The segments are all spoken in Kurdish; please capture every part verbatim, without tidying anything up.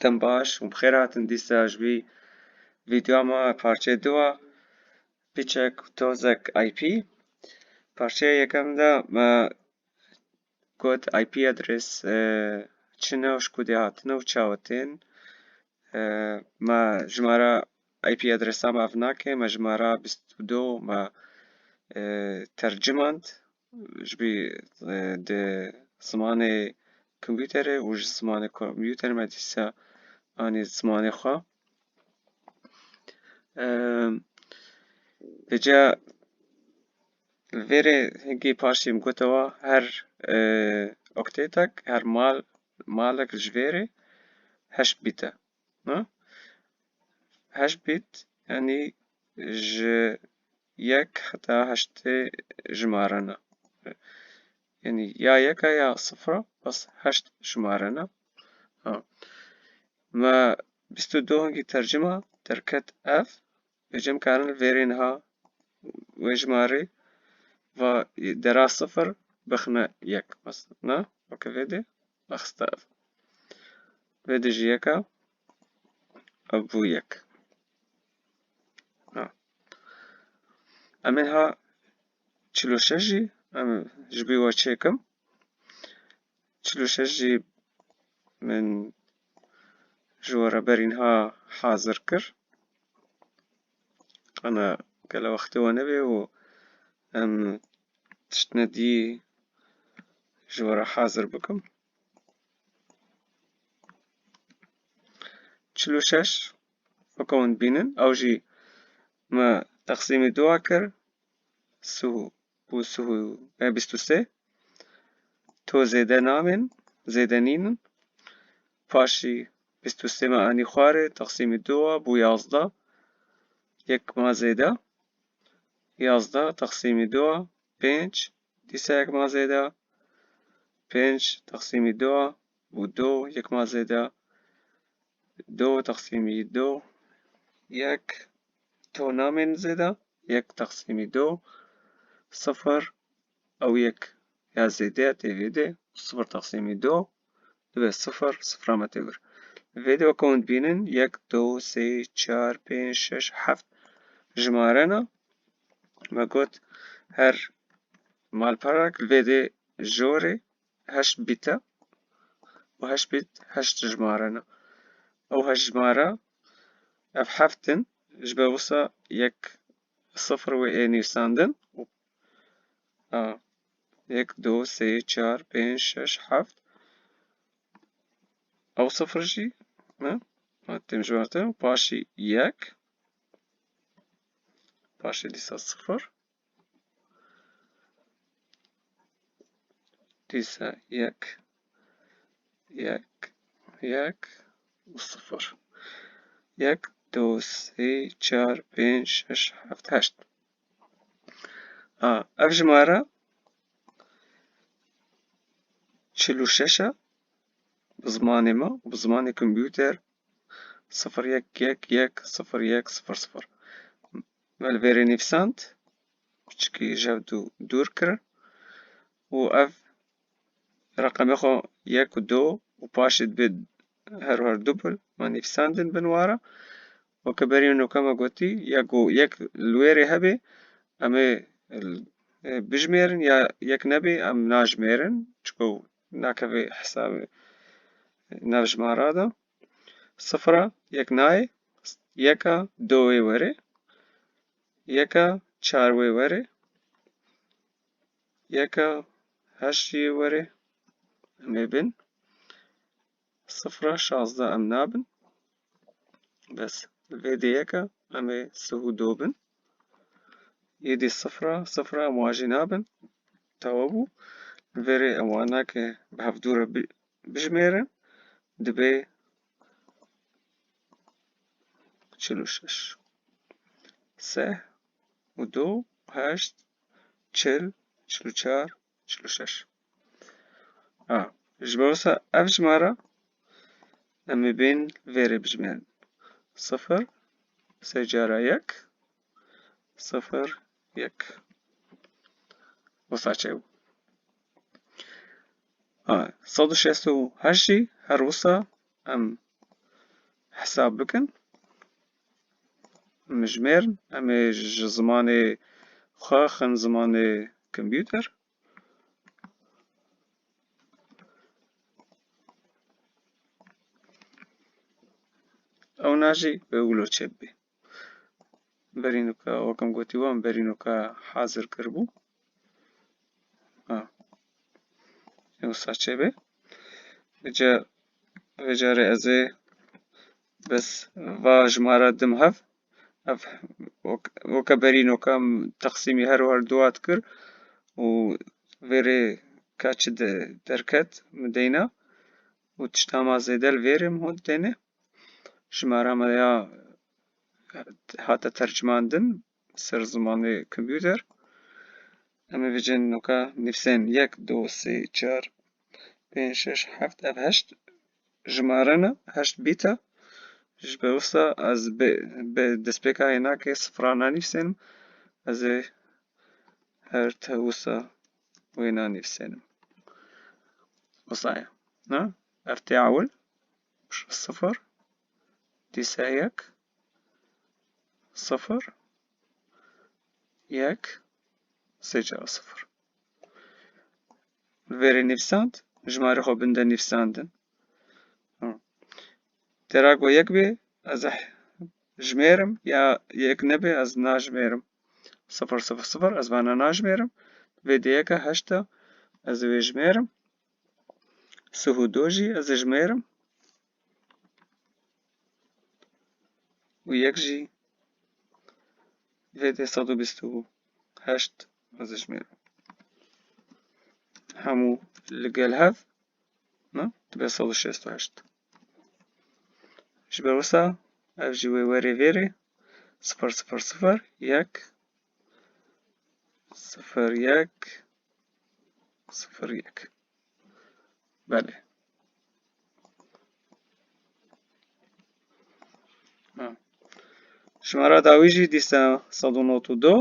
Dem baş û bi xêr hatin dîsa ji vî vîdeoya me parçeyê dua, piçek û tozek I P. Parçeya yekem de me got I P adres, e, çi ne û ji ku dê hatine û çawa tên. E, me jimara I P adresa me ev nake, me jimara bîst û du me, e, tercimand. Ji bî, e, di zimanê kompûterê û ji zimanê kompûterê me dîsa anî zimanê xwe. Em, vêca li vêrê hingî paşî min gotewa her, e, oktetek, her mal, malek ji vêrê heşt bît e. Ha? Heşt bît, yanî ji yek heta heştê jimare ne. Yanî ya yek e ya sifir e, bes heşt jimare ne. Ha. Me bîst û du hingî tercima derket ev. Vêca em karin li vêrê niha wê jimarê va dera sifir bixine yek. Mesela, ne? Weke vê dê axiste ev. Vê dê jî yek e. Ev bû yek. Ha. Em ê niha çil û şeş jî em ji bî we çêkim. Çil û şeş jî min ji we re berî niha hazir kir. Ana gele wextê we nebê û em tiştine dî ji we re hazir bikim. Çil û şeş, weke hûn dibînin, ew jî me teqsîmî dua kir, sih û, bû sih û, e, bîst û sê. To zêde namên, zêde nînin. Paşî bîst û sê me anî xwarê, teqsîmî dua, bû yazdeh. Yek ma zêde. Yazdeh teqsîmî dua, pênc. Dîsa yek ma zêde. Pênc teqsîmî dua, bû du, yek ma zêde. Du teqsîmî du, yek. To namên zêde, yek teqsîmî du, sifir, ew yek ya zêde tê vê dê, sifir teqsîmî du, dibe sifir, sifira me tê vir. Vê dê weke hûn dibînin, yek, du, sê, çar, pênc, şeş, heft jimare ne. Me got her malperek li vê dê jorê heşt bît e û heşt bît heşt jimare ne. Ew heşt jimare, ev heft in, ji ber wisa yek sifir wê ê nivîsandin û, a, yek, du, sê, çar, pênc, şeş, heft. Ew sifir jî, ne? Hatim ji ber te, paşî yek. Paşê dîsa sifir. Dîsa yek, yek, yek û sifir. Yek, du, sê, çar, pênc, şeş, heft, heşt. A, ev jimare çil û şeş e. Bi zimanê me, bi zimanê kompûter, sifir yek yek yek sifir yek sifir sifir. Me li vêrê nivîsand, piçikî ji hev du dûr kirin û ev reqemê xwe yek û du û paşê dibe her her dubl, me nivîsandin bin wara. Weke berî noka me gotî, yek û yek li wêrê hebe, em ê, e, bijmêrin ya yek nebe, em najmêrin, çiko nakeve hesabê nav jimara de. Sifira yek nayê, yeka du wê were, yeka çar wê were, yeka heşt yê were, em ê bin. Sifira şazdeh em nabin. Bes, vê dê yeka, em ê sih û du bin. Yê dê sifira, sifira em wa jî nabin. Tewa bû. Vêrê em wan nake bi hevdû re bi-, bijmêrin. Dibe çil û şeş. Sih û du, heşt, çil, çil û çar, çil û şeş. Ha, ji bo wisa ev jimara em ê bên vêrê bijmêrin. Sifir, sê cara yek, sifir, yek. Wisa çêbû. Ha, sed û şêst û heşt jî her wisa em hesab bikin. Em jimêrin, em ê ji zimanê xwe xin zimanê kompûter. Ewna jî wê wilo çêbibê. Berî nuka, wek em gotî, wan berî nuka hazir kiribû. Ha. Ê wisa çêbê. Vêca, vê carê ez ê bes va jimara dim hev. Ev wek-, weke berî noka em teqsîmî her her du hat kir û vêrê ka çi de-, derket min deyna û tişta ma zêde li vêrê min hûn dêne. Jimara me ya hate tercimandin ser zimanê kompûter. Em ê vêcên noka nivîsên yek, du, sê, çar, pênc, şeş, heft, ev heşt jimare ne, heşt bît e. Ji ber wisa ez bi, bi destpêka hênakê sifra nanivîsênim. Ez ê her tewisa wê nanivîsênim. Wisa ye. Ne? Ev tê ewil. Sifir. Dîsa yek. Sifir. Yek. Sê cara sifir. Li vêrê nivîsand, jimarê xwe bin de nivîsandin. Hı. Dera ku yek bê, ez jimêrim, ya yek nebe, ez najimêrim. Sifir, sifir, sifir, ez vana najimêrim. Vê dê yek e, heşt e, ez ê wê jimêrim. Sih û du jî ez ê jimêrim. Û yek jî vê dê sed û bîst û heşt ez ê jimêrim. Hemû li gel hev, ne? Dibe sed û şêst û heşt. Ji ber wisa ev jî wê werê vêrê. Sifir sifir sifir yek, sifir yek, sifir yek. Belê. Ha. Jimara dawî jî dîsa sed û nod û du.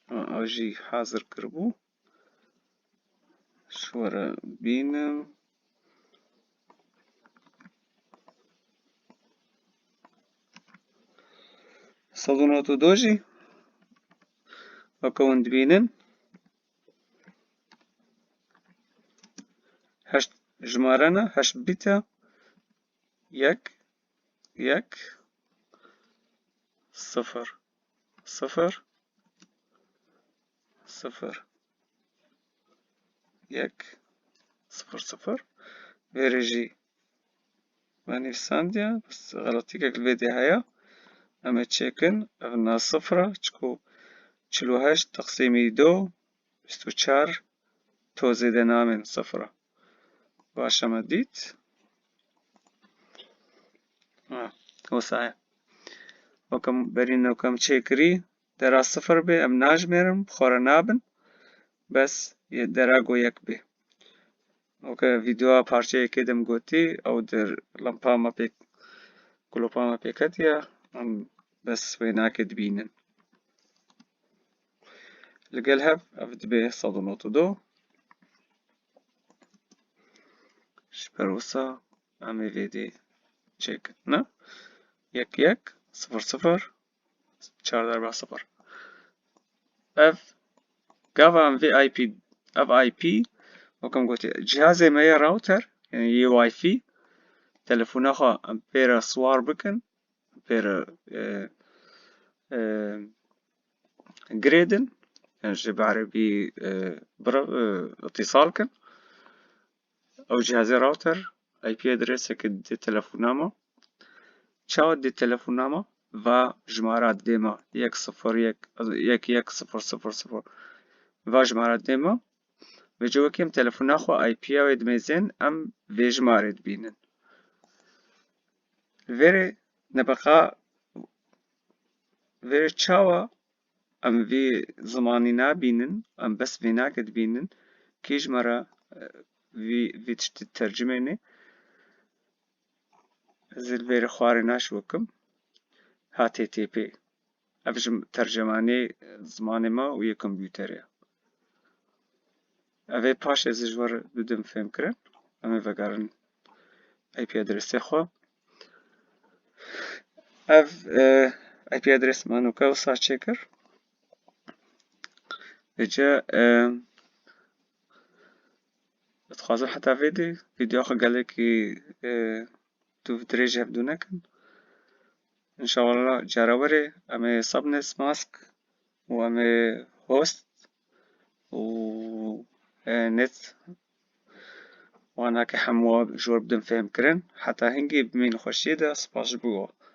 Ha, ew jî hazir kiribû. Ji we re bînim. Sed û nod û du jî weke hûn dibînin. Heşt jimare ne, heşt bît e. Yek, yek, sifir, sifir, sifir, yek, sifir, sifir. Vêrê jî me nivîsandiye, bes xeletîkek li vê dê heye. Em ê çêkin, ev na sifir e, çiku çil û heşt teqsîmî du, bîst û çar, to zêde namên sifir e. Baş e me dît. Ha, wisa ye. Weke em berî noka em çêkirî, dera sifir bê, em najmêrin, bi xwe re nabin. Bes yê dera go yek bê. Weke vîdeoya parçeyekê de em gotî, ew dir lampa me pêk, kulopa me pêk ketiye, em bes wênakê dibînin. Li gel hev ev dibe sed û nod û du. Ji ber wisa em ê vê dê çêkin. Ne? Yek yek, sifir sifir, çar derba sifir. Ev gava em vê I P, ev I P, wek em gotî, cihazê me ye router, yani yê Wi-Fi, telefona xwe em pê re siwar bikin, pê re, e, e, girêdin, yani ji bi erebî, e, bira, e, îtîsal kin. Ew cihazê router I P adreseke dê telefona me. Çawa dê telefona me? Va jimara dê me yek sifir yek, yek yek sifir sifir sifir. Va jimara dê me. Vêca wekî em telefona xwe I P ya wê dimêzên, em vê jimarê dibînin. Vêrê nebeqa, vêrê çawa em vî zimanî nabînin, em bes vênakê dibînin, kî ji me re, e, vî, vî tiştî tercimênê? Ez ê li vêrê xwarê naş wekim. H T T P. Ev ji tercemanê zimanê me û yê kompûterê ye. Ev ê paşê ez ji we re bidim fêhmkirin. Em ê vegerin I P adresê xwe. Ev, e, I P adres me nûke wisa çêkir. Vêce, e, dixwazim heta vê dî vîdyoya xwe gelekî, e, tu dirêj hevdû nekin. Înşallah cara werê em ê subnets mask û em ê host û, e, net wana ke hemû ji we bidim fêhmkirin. Heta hingî bimînin xweşiyê de, spas ji bo we.